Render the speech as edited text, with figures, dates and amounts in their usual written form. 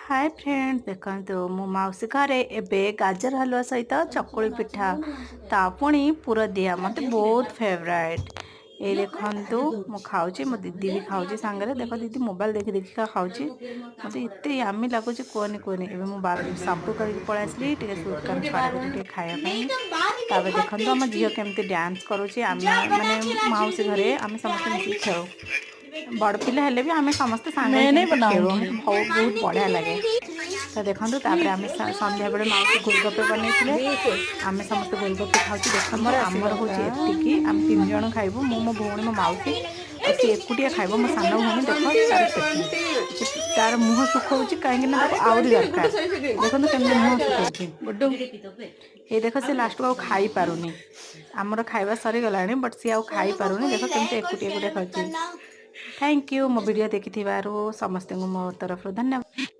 ହାଏ friend, ଦେଖନ୍ତୁ, ମୋ ମାଉସୀ ଘରେ ଏବେ ଗାଜର ହାଲୁଆ ସହିତ ଚକୁଳି ପିଠା, ତା ପୁଣି ପୁର ଦିଆ, ମୋତେ ବହୁତ ଫେଭରାଇଟ୍। ଏଇ ଦେଖନ୍ତୁ, ମୁଁ ଖାଉଛି, ମୋ ଦିଦି ବି ଖାଉଛି ସାଙ୍ଗରେ। ଦେଖ, ଦିଦି ମୋବାଇଲ ଦେଖି ଦେଖିକା ଖାଉଛି। ମୋତେ ଏତେ ୟାମି ଲାଗୁଛି, କୁହନି କୁହନି। ଏବେ ମୁଁ ସାମ୍ପୁ କରିକି ପଳେଇ ଆସିଲି, ଟିକେ ସୁଇଟ୍ କର୍ନ ଛଡ଼େଇ ଟିକେ ଖାଇବା ପାଇଁ। ତାପରେ ଦେଖନ୍ତୁ, ଆମ ଝିଅ କେମିତି ଡ୍ୟାନ୍ସ କରୁଛି। ଆମେ ମାନେ ମାଉସୀ ଘରେ ଆମେ ସମସ୍ତେ ମିଶିକି ଖେଳୁ। ବଡ଼ ପିଲା ହେଲେ ବି ଆମେ ସମସ୍ତେ ସାଙ୍ଗ मैं नहीं ହେଇକି ଖେଳୁ। बनाऊंगी। ବହୁତ ବହୁତ ବଢ଼ିଆ ଲାଗେ। ତ ଦେଖନ୍ତୁ, ତାପରେ ଆମେ ସନ୍ଧ୍ୟାବେଳେ ମାଉସୀ ଗୋଲଗପ୍ପା ବନେଇଥିଲେ। ଆମେ ସମସ୍ତେ ଗୋଲଗପ୍ପା ଖାଉଛୁ। ଦେଖନ୍ତୁ, ଆମର ହେଉଛି ଏତିକି, ଆମେ ତିନି ଜଣ ଖାଇବୁ, ମୁଁ, ମୋ ଭଉଣୀ, ମୋ ମାଉସୀ। ଆଉ ସିଏ ଏକୁଟିଆ ଖାଇବ, ମୋ ସାନ ଭଉଣୀ। ଦେଖ, ତାର ସେ ତାର ମୁହଁ ଶୁଖଉଛି, କାହିଁକି ନା ତାକୁ ଆହୁରି ଦରକାର। ଦେଖନ୍ତୁ କେମିତି ମୁହଁ ଶୁଖଉଛି। ଗୁଡ୍ଡୁ। ଏଇ ଦେଖ, ସେ ଲାଷ୍ଟକୁ ଆଉ ଖାଇପାରୁନି। ଆମର ଖାଇବା ସରିଗଲାଣି, ବଟ୍ ସିଏ ଆଉ ଖାଇପାରୁନି। ଦେଖ କେମିତି ଏକୁଟିଆ ଏକୁଟିଆ ଖାଉଛି। Thank you, ମୋ ଭିଡ଼ିଓ ଦେଖିଥିବାରୁ ସମସ୍ତଙ୍କୁ ମୋ ତରଫରୁ ଧନ୍ୟବାଦ।